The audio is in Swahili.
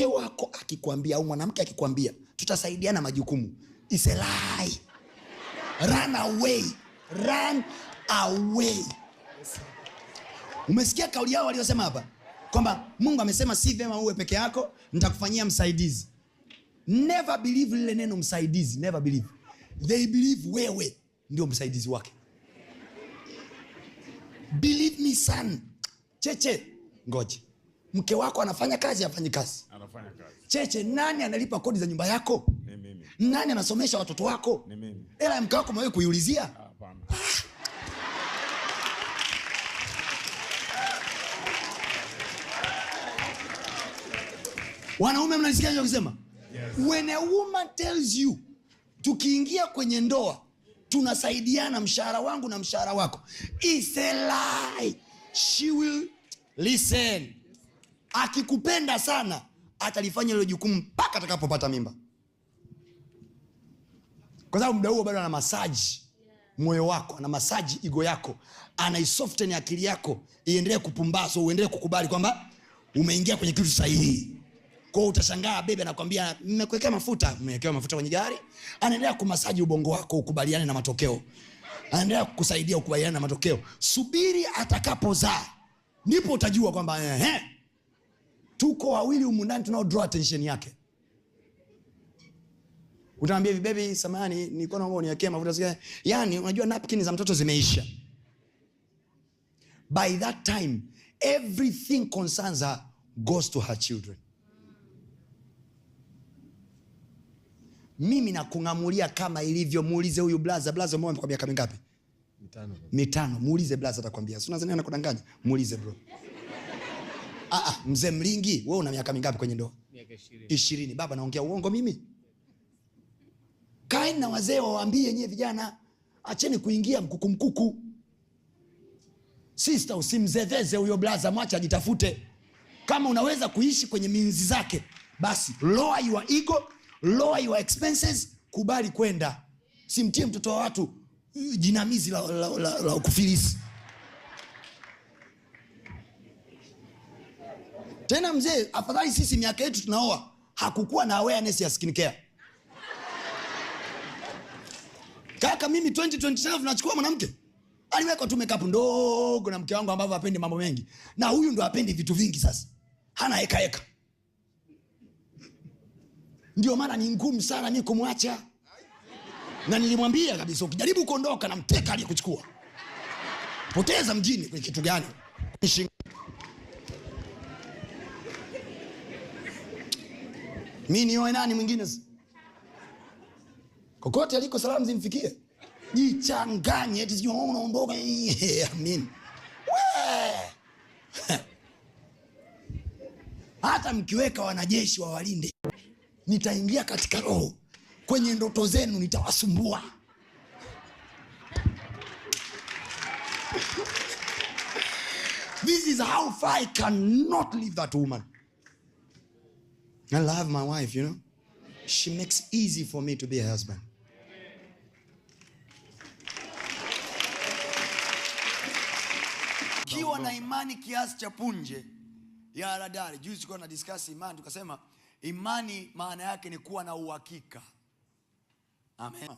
Mke wako akikwambia au mwanamke akikwambia tutasaidiana majukumu, it's a lie. Run away. Run away. Umesikia kauli yao waliosema hapa kwamba Mungu amesema si vyema uwe peke yako, nitakufanyia msaidizi. Never believe lile neno msaidizi, never believe. They believe wewe ndio msaidizi wake. Believe me son. Cheche, ngoje. Mke wako anafanya kazi, hafanyi kazi? Anafanya kazi. Cheche, nani analipa kodi za nyumba yako? Ni mimi. Nani anasomesha watoto wako? Ni mimi. Hela ya mke wako umewahi kuiulizia? Hapana. Wanaume mnanisikia nikisema? Yes. When a woman tells you tukiingia kwenye ndoa tunasaidiana mshahara wangu na mshahara wako, it's a lie. She will listen. Akikupenda sana atalifanya hilo jukumu mpaka atakapopata mimba, kwa sababu muda huo bado ana masaji moyo wako, ana masaji ego yako, anaisoften akili yako iendelee kupumbazwa, uendelee kukubali kwamba umeingia kwenye kitu sahihi. Kwa hiyo utashangaa bebe anakwambia nimekuwekea mafuta, nimewekewa mafuta kwenye gari. Anaendelea kumasaji ubongo wako ukubaliane na matokeo, anaendelea kukusaidia ukubaliane na matokeo. Subiri atakapozaa ndipo utajua kwamba tuko wawili humu ndani tunao draw attention yake. Utaambia hivi, baby samahani, nilikuwa naomba uniwekee mafuta sikia. Yaani unajua napkin za mtoto zimeisha. By that time everything concerns her goes to her children. Mimi nakungamulia kama ilivyo. Muulize huyu blaza. Blaza umeoa kwa miaka mingapi? 5. 5. Muulize blaza atakwambia. Si unadhani anakudanganya? Muulize bro. Mzee Mlingi, wewe una miaka mingapi kwenye ndoa? Miaka 20. 20. Baba naongea uongo mimi? Kaeni na wazee wawaambie nyie vijana, acheni kuingia mkuku mkuku. Sister, usimzeveze huyo blaza, mwache ajitafute. Kama unaweza kuishi kwenye minzi zake, basi lower your ego, lower your expenses, kubali kwenda. Simtie mtoto wa watu jinamizi la kufilisi. Tena mzee, afadhali sisi miaka yetu tunaoa, hakukuwa na awareness ya skincare. Kaka mimi 2027 nachukua mwanamke. Aliweka tu makeup ndogo na mke wangu ambavyo hapendi mambo mengi. Na huyu ndo hapendi vitu vingi sasa. Hana heka heka. Ndio maana ni ngumu sana mimi kumwacha. Na nilimwambia kabisa ukijaribu kuondoka na mteka aliyekuchukua. Poteza mjini kwa kitu gani? Mimi nioe nani mwingine? Kokote aliko salamu zimfikie. Jichanganye eti sijui unaondoka. Amin. We! Hata mkiweka wanajeshi wawalinde, nitaingia katika roho. Kwenye ndoto zenu nitawasumbua. This is how far I cannot leave that woman. I love my wife, you know. She makes easy for me to be a husband. Kiwa na imani kiasi cha punje ya haradali. Juzi tulikuwa tuna discuss imani, tukasema imani maana yake ni kuwa na uhakika. Amen.